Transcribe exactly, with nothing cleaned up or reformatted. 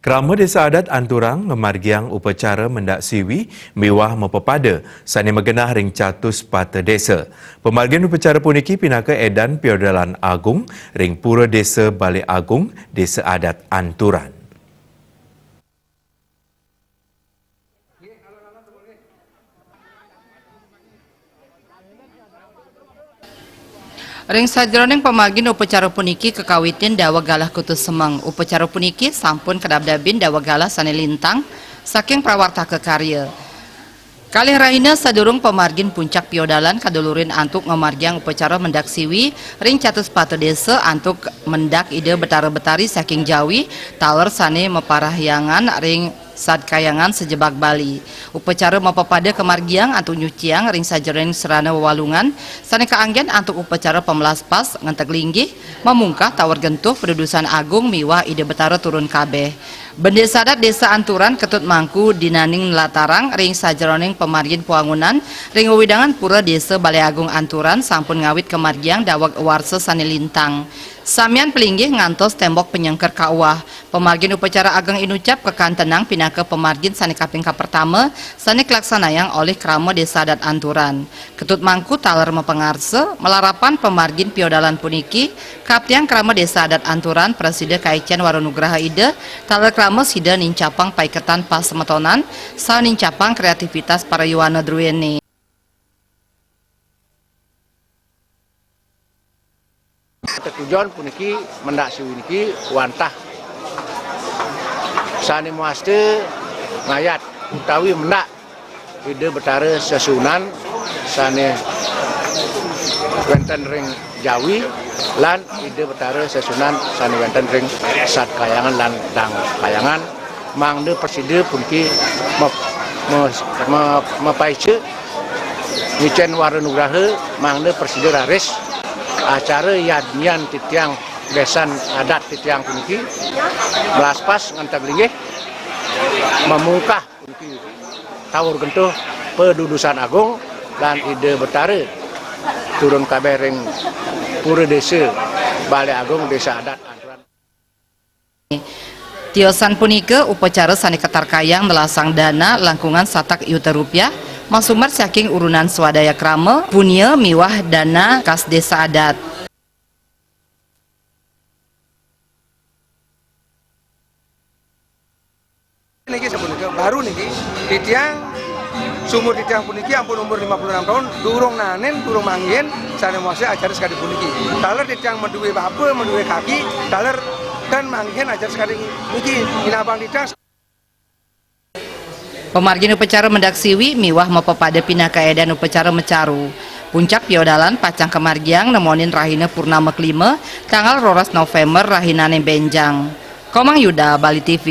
Krama Desa Adat Anturan ngamargiang upacara mendak siwi miwah mapapada sane magenah ring catus pata desa. Pamargin upacara puniki pinaka edan piodalan agung ring Pura Desa Bale Agung, Desa Adat Anturan. Ring sajeroning pamargin upacara puniki kakawitin daweg galah kutus semeng. Upacara puniki sampun kadabdabin daweg galah sane lintang saking prawartaka karya. Kalih rahina sadurung pamargin puncak piodalan kadulurin antuk ngamargiang upacara mendak siwi ring catus pata desa antuk mendak Ida Betara Betari saking Jawi, taler sane maparahyangan ring Sadkayangan sajebag Bali. Upacara mapapada kamargiang antuk nyuciang ring sajeroning sarana wewalungan sane kaanggen antuk upacara pamelaspas ngenteg linggih, mamungkah tawer gentuh padudusan agung miwah Ida Betara turun kabeh. Bendesa adat Desa Anturan Ketut Mangku dinaning nlatarang ring sajeroning pamargin pawangunan ring wewidangan Pura Desa Bale Agung Anturan sampun ngawit kamargiang daweg warsa sane lintang. Samian palinggih ngantos tembok panyengker kauwah. Pamargin upacara ageng inucap kakantenang pinaka pamargin sane kaping kapertama sane kalaksanayang olih krama Desa Adat Anturan. Ketut Mangku taler mapangarsa, malarapan pamargin piodalan puniki, kaptiang krama Desa Adat Anturan prasida kaicen wara nugraha Ida, taler krama sida nincapang paiketan pasemetonan, saha nincapang kreativitas para yuana druene. Tetujon puniki mendak siwi niki wantah sane mawasta ngayat utawi mendak Ida Betara sesuunan sane wenten ring Jawi lan Ida Betara sesuunan sane wenten ring Sadkayangan lan Dangkayangan, mangda prasida puniki mep-, me-, me-, mapaica ngicen wara nugraha mangda prasida raris acara yadnyan titiang besan adat titiang puniki, melaspas ngenteg linggih, mamungkah puniki tawer gentuh padudusan agung lan Ida Betara turun kabeh ring Pura Desa Bale Agung, Desa Adat Anturan. Tiosan punika upacara sane katarkayang nelasang dana langkungan satak yuta rupiah, masumer saking urunan swadaya krama, punia miwah dana kas desa adat. Niki sapunika, baru niki, titiang, sumur titiang puniki ampun umur lima puluh enam tahun, durung naenin, durung manggihin, sane mawasta acara sakadi puniki. Taler titiang madue bapa, madue kaki, taler tan manggihin acara sakadi niki, inabang titiang. Pamargin upacara mendak siwi miwah mapapada pinaka edan upacara macaru. Puncak piodalan pacang kamargiang nemonin rahina purnama kelima, tanggal roras November, rahinane benjang. Komang Yuda, Bali T V.